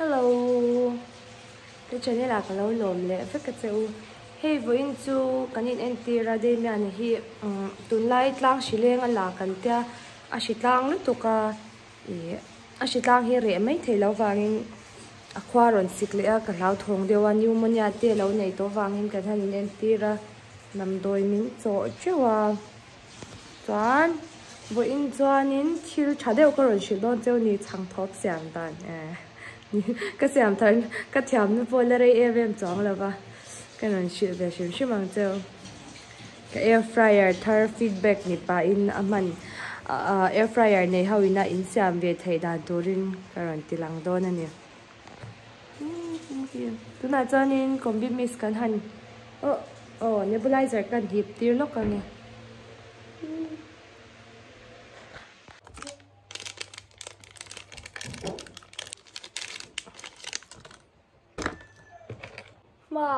Hello ka channel ah ka lo lawm leh vek a che u hei vawiin chu kan in entir a Damian hi umm tunlai tlang hri leng a la kan tia a hri tlang lutuk a ih a hri tlang hi reh mai theih loh vangin a khua rawn sik leh a ka hlauthawng deuh a pneumonia te a lo neih tawh vangin kan han in entir a damdawi min chawh teuh a. Chuan vawiin chuanin thil tha deuh ka rawn hrilh dawn cheu ni chhang thawp siam dan eh ka siam thar ka thiamna pawh la rei em em chuang lo va ka rawn hrilh ve hrim hrim ang cheu. Ka air fryer thar feedback ni pahin a hman ah air fryer nei ho ina in siam ve theih dan turin ka rawn ti lang dawn a ni. Tunah chuanin combi mist kan han aw aw nebulizer kan hip tir lawk ang e. Ma.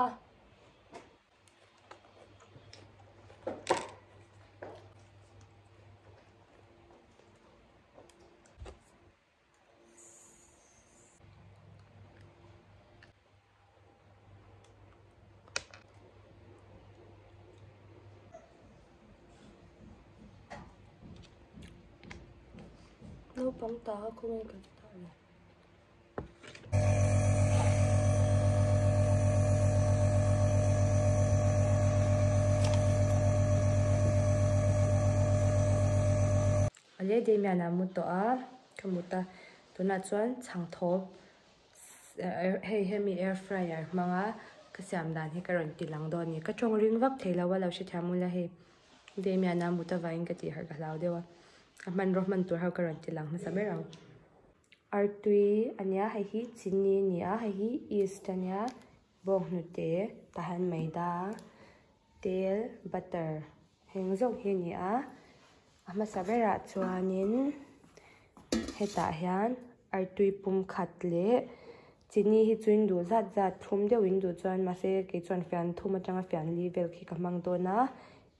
Naupang ta a khawnge kan tah le. Ale Damian a mu tawh a ka mut a tunah chuan chhang thawp hei hemi air fryer hmanga ka siam dan hi ka rawn ti lang dawn a ni ka tawng ring vak thei lo a lo hrethiam ula hei Damian a mut avangin ka tih harh ka hlau deuh a a hmanraw hman tur ho ka rawn ti lang hmasa ber ang artui a nia hei hi chini a ni a hei hi yeast a nia bawnghnute tahan maida tel butter heng zawk hi a ni a a hmasa berah chuanin hetah hian artui pum khat leh chini hi chu in duh zat zat thlum deuh in duh chuan mahse kei chuan fian thum atanga fian li vel khi ka hmang dawn a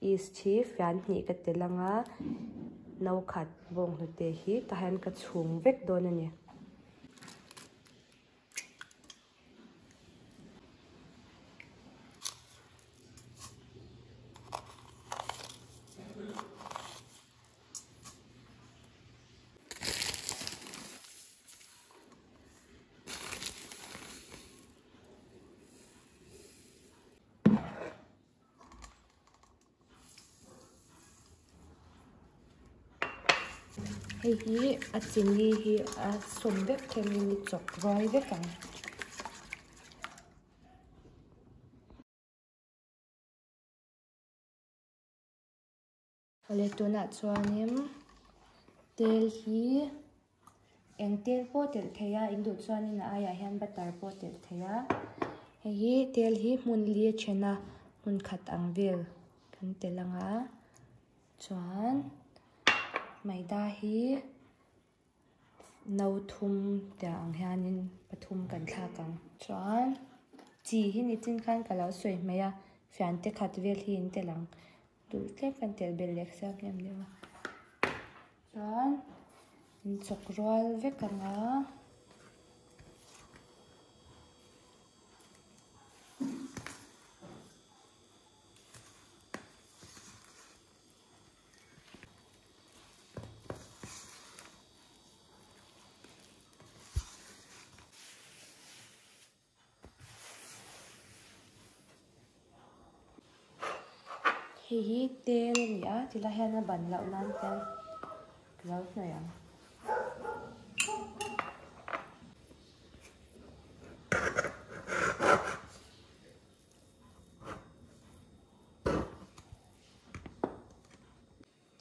yeast hi fian hnih ka tel ang a no khat bawnghnute hi tah hian ka chhung vek dawn a ni. Hei hi a chini hi a sawm vek thenin i chawk ruai vek ang. Awle tunah chuanin tel hi eng tel pawh telh thei a in duh chuanin a aiah hian butter pawh telh thei a hei hi tel hi hmun li a then a hmun khat ang vel kan tel ang a chuan maida hi no thum tiang ang hianin pathum kan thlak ang chuan chi hi nichin khan ka lo sawi hmeh a fiante khat vel hi in tel ang. Duh tlem kan tel belh leh siam hnem deuh a chuan in chawk rual vek ang a. Hei hi tel a ni a tilai hian a ban loh nan hian ka lo hnawih ang.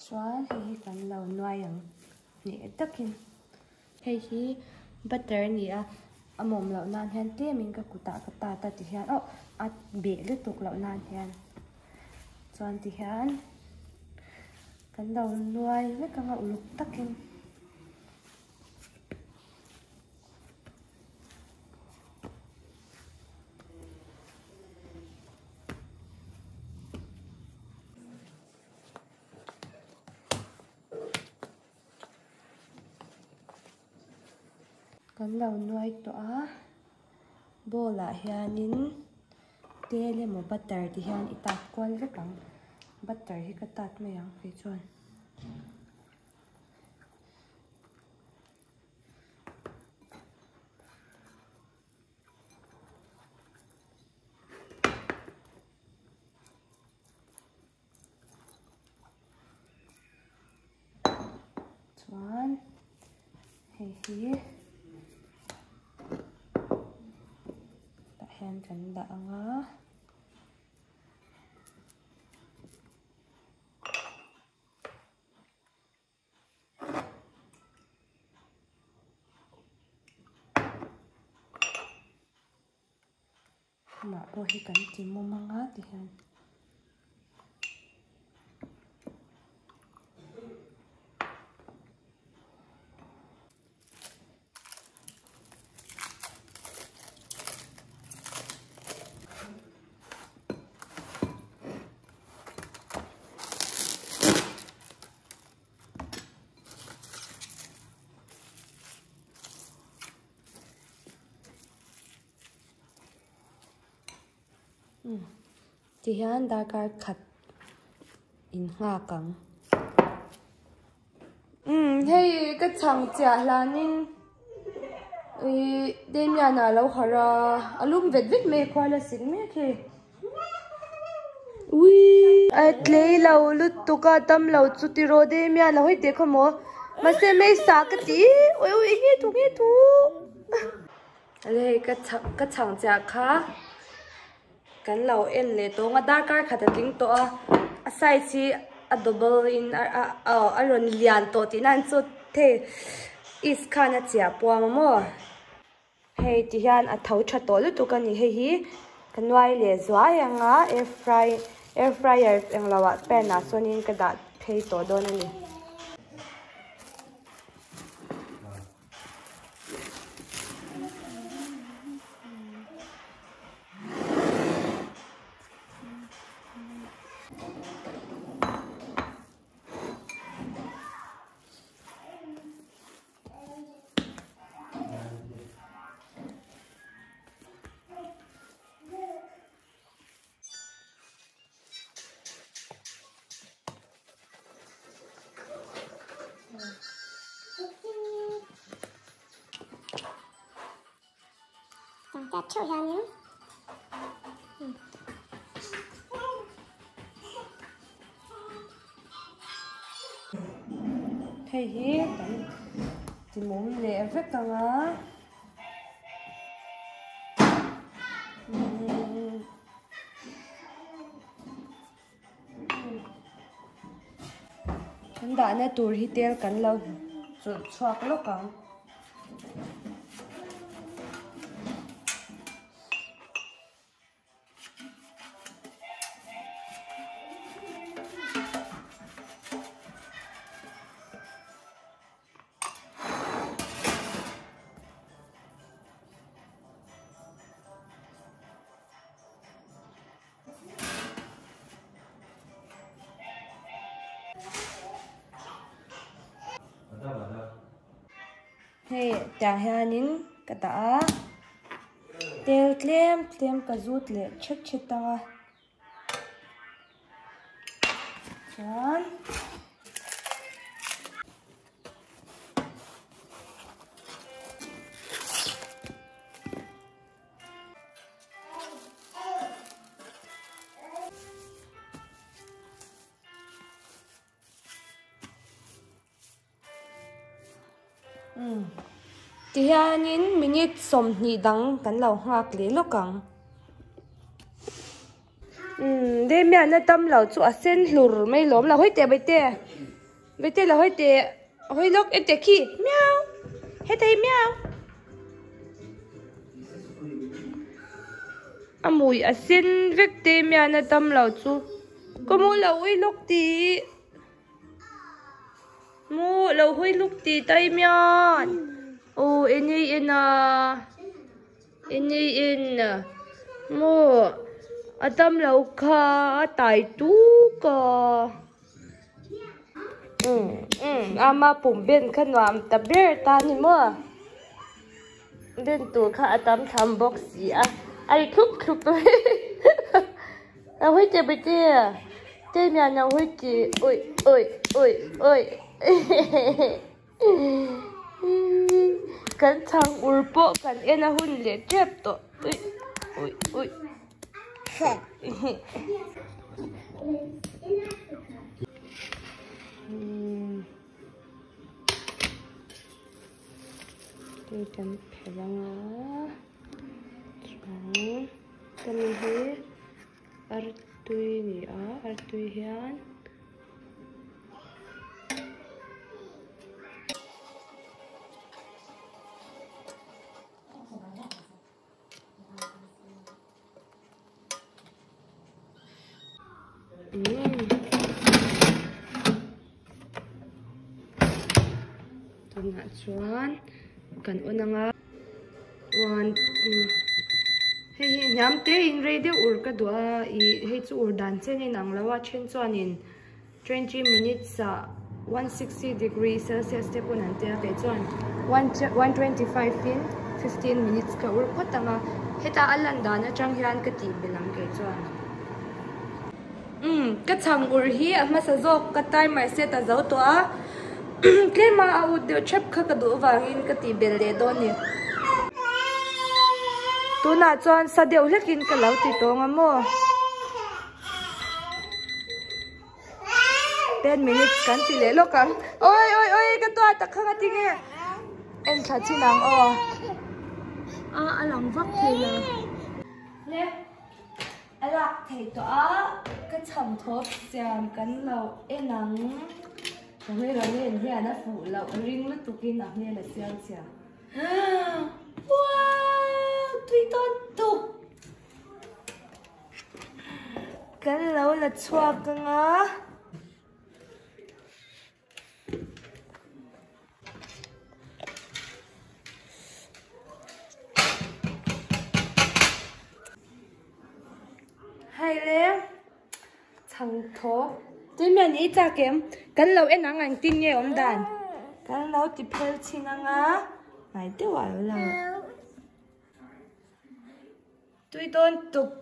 Chuan hei hi kan lo nuai ang hneh takin hei hi butter a ni a a mawm loh nan hian tlemin ka kutah ka tat a ti hian oh a beh lutuk loh nan hian chuan ti hian kan lo nuai vek ang a uluk takin. Ka Kan lo nuai tawh a, bowl ah hianin tel emaw butter ti hian i tat kual vek ang, butter hi ka tat mai ang kei chuan. Chuan hei hi tah hian kan dah ang a. Amah pawh hi kan ti mum anga ti hian. Tihian darkar khat in nghak ang. Umm hei ka chhang chiah hlanin ih Damian ah lo harh a, a lum vet vet mai a khual a sik mek hei. Uii a tlei lo lutuk a tam lo chu tiraw Damian a hawi teh khaw maw mahse hmeisa ka ti ui ui nge thu nge thu. Hei ka chhang ka chhang chiah kha kan lo en leh tawng a darkar khat a tling tawh a a size hi a double in a a aw a rawn lian tawh tihna an chu thei is khan a chiah puam a maw hei ti hian a tho tha tawh lutuk a ni hei hi ka nuai leh zuai ang a air fry air fryer englo ah pan ah sawnin ka dah phei tawh dawn a ni. Hei hi kan timawm leh vek ang a. Kan dahna tur hi tel kan lo chawlh chhuak lawk ang. Hei tiang hianin ka dah a tel tlem tlem ka zut leh thet thet ang a chuan. Tihianin minute 20 dang kan lo nghak leh lawk ang. Umm Damian a tam lo chu a sen hlur mai lawm lo hawi teh Baite. Baite lo hawi teh hawi lawk en teh khi miau heta hi miau. A mui a sen vek Damian a tam lo chu ka mu lo ui lawk tih. Mu lo hawi luk tih Damian. Aw enei en a enei en maw a dam lo kha a tai tuk a umm umm ama pum ben kha nuam ta ber ta ni maw. Den tur kha a tam tham bawk si a, a ri thlup thlup mai. A hawi teh bete, te mian a hawi teh, ui ui ui ui Kan chhang ur pawh kan en a hun leh tep tawh, ui ui ui. Tui kan phelh anga chuan hemi hi artui a ni a artui hian Tunah chuan kan on anga one hei hi hniam te in rei deuh ur ka duh a ih hei chu ur dan chen a inang lo a then chuanin 20 minutes ah 160 degree celsius te pawn an tia kei chuan 125 in 15 minutes ka ur phawt ang a heta a lan dan atang hian ka tih belh ang kei chuan umm ka chhang ur hi a hmasa zawk ka timer set a zo tawh a tlem a a ut deuh thep kha ka duh avangin ka tih belh leh dawn a ni tunah chuan sa deuh hlekin ka lo ti tawng a maw. 10 minutes kan ti leh lawk ang oi oi oi ka tuah tak kha nga tinge en thla chin ang aw a a lang vak thei lo le a lak thei tawh a ka chhang thawp siam kan lo en ang ka hmel ang en hian a fuh loh ring lutuk in a hmel a siam chhia wow tui tawn tuk Kan lo la chhuak ang a. Hei le chhang thaw tui mian i chak em kan lo en ang ang tin nge awm dan kan lo ti phel chhin ang a ngai deuh ah lo lang. Tui dawn tuk.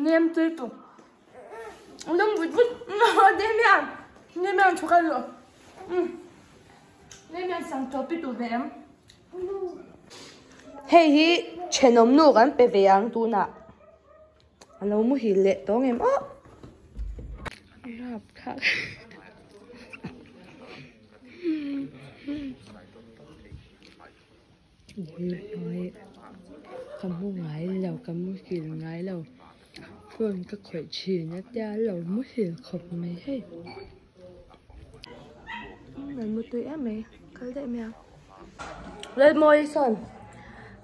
Nem tui tuk. Lum vut vut. Demian. Demian chhuka lu. Demian sang topi tu ve em. Hei hi thenawm nu kan pe ve ang tunah. A lo muhil leh tawng em aw. Rap thlak. Ka mu ngai lo ka muhil ngai lo phone ka khawih thin a tia lo muhil khawp mai hei an mu tui em mai kal daih mai a Lalmawi sawn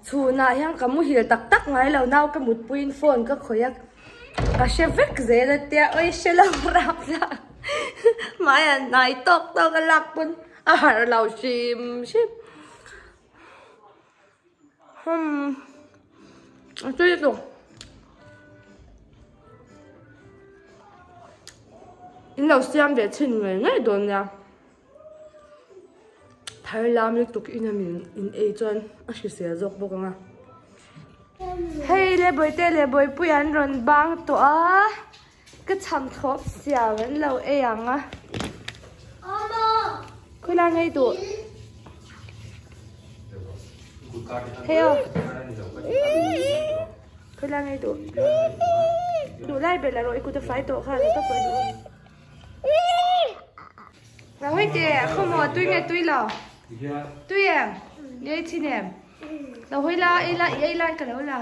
chhunah hian ka muhil tak tak ngai lo nau ka mutpuiin phone ka khawih a ka hre vek zel a tia awi hre lo rap la hmaiah hnai tawk tawk a lak pawn a harh lo hrim hrim. Hmm. Tui lutuk. In lo siam ve chhin ngei ngei dawn nia. Thar lam lutuk in a min in ei chuan a hrisel zawk bawk ang a. Hei le bawihte leh bawihpui an rawn bang tawh a. Ka chhang thawp siam an lo ei ang a. Khawilai ngei duh. Hei aw. Khawilai ngei duh. Duh lai ber la rawh i kut a fai tawh kha la tawp rawh i duh. Ra hoi te khaw maw tui nge tui lo. Tui em? Ngei chin em? Lo hoi la ei la i ei lai ka lo la.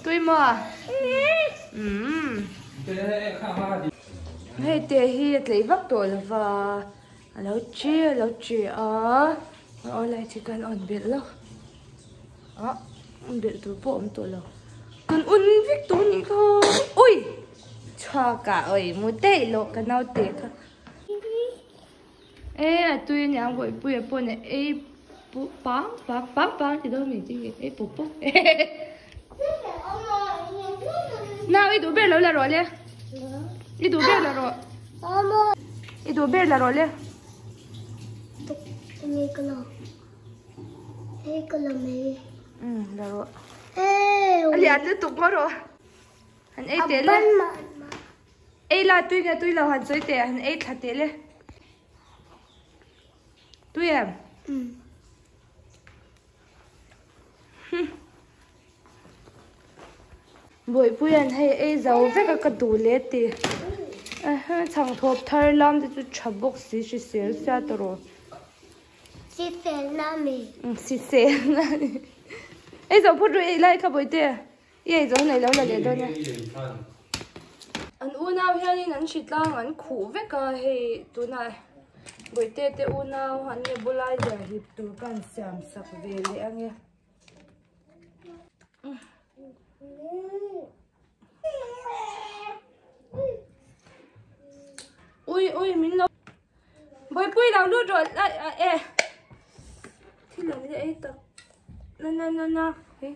Tui maw? Umm. Hei te hi a tlei vak tawh lo va, a lo che a lo che a, a aw lai chi kan on belh lo, ah on belh tur pawh a awm tawh lo, kan on vek tawh a nih kha, ui chhuak ah ui mu daih loh ka naute kha. E a tui aniang Bawihpuia pawn a ei pang pang pang pang ti dawn mai chi ei pawp pawp Nau i duh ber lo la rawh le i duh ber la rawh. I duh ber la rawh le. Enge ka la? Hei ka la mai. Umm la rawh. A lian lutuk maw rawh. Han ei teh le. Ei la tui nge tui lo han sawi teh han ei thla teh le. Tui em? Umm. Bawihpuia'n hei ei zo vek a ka duh leh ti. Chhang thawp thar lam te chu tha bawk si hrisel sia ta rawh. Sisel na mi. Sisel na ni. Ei zo phawt rawh ei lai kha bawihte. I ei zo nei lo la leh dawn e. An unau hianin an hritlang an khuh vek a hei tunah Bawihte te unau an nebulizer hip tur ka han siam sak ve leh ange. Ui ui min lo Bawihpui lo lut rawh e thil an la ei tak na na na na hei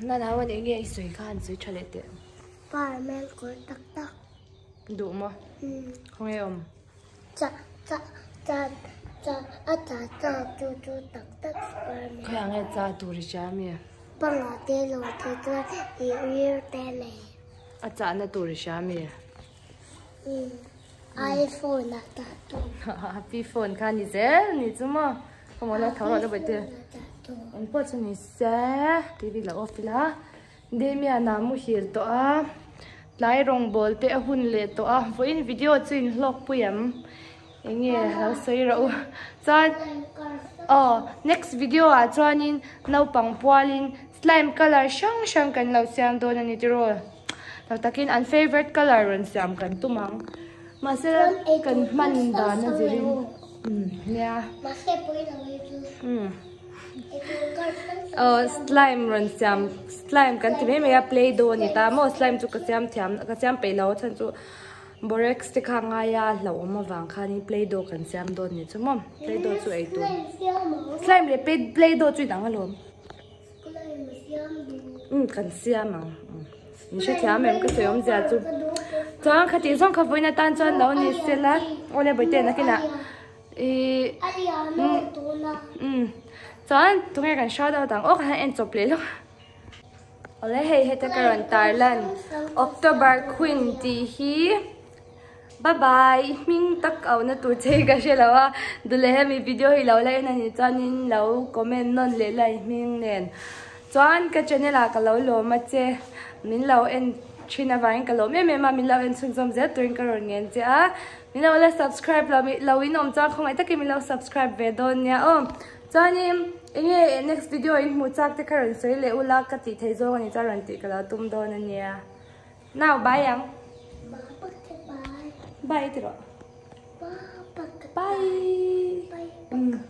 Nanawan enge i sawi kha han sawi tha leh teh. Parmel kawr tak tak. Duh maw? Khawnge awm? Cha cha cha cha a cha cha chu chu tak tak Spiderman. Khawi ang e cha tur i hria mi? Panga te lo te chuan i rir te nei. A chah na tur i hria mi? Um iPhone a chah tur. Pi phone kha ni zel ni chu maw? Khaw maw la tho rawh la bawi te. Eng pawh chu ni se TV la off ila. Damian a muhil tawh a, tlai rawngbâwl te a hun leh tawh a, vawiin video chu in hlawk pui ang, eng nge lo sawi rawh u. Chuan aw next video ah chuanin naupang pualin slime colour hrang hrang kan lo siam dawn a ni tiraw, lo takin an favourite colour rawn siam kan tum ang, mahse kan hman dan a zirin umm nia. Aw slime rawn siam slime kan ti mai mai a play doh a ni ta maw slime chu ka siam thiam ka siam peih lo a chhan chu borax te kha a ngai a hlauhawm avang khanin play doh kan siam dawn ni chu maw play doh chu ei tur slime leh play doh chu inang alawm umm kan siam ang min hrethiam em ka sawi awmzia chu chuan khatih zawng kha vawiin atan chuan lo ni sela awle bawihte nakinah. Ihh umm chuan tunge kan shout out ang aw ka han en chawp leh lawk awle hei heta ka rawn tar lan October Queen tih hi bye bye i hming tak au na tur che hi ka hre lo a duhleh hemi video hi lo la en a nih chuanin lo comment nawn leh la i hming nen chuan ka channel ah ka lo lawm a che min lo en thin avangin ka lawm em em a min lo en chhunzawm zel turin ka rawn ngen che a. Min lo la subscribe lo lo in awm chuan khawngaih takin min lo subscribe ve dawn nia aw. Chuanin enge next video in hmuh chak te kha rawn sawi leh ula ka tih theih zawng a ni chuan rawn tih ka lo tum dawn a nia. Now bye ang. Bye ti rawh. Bye.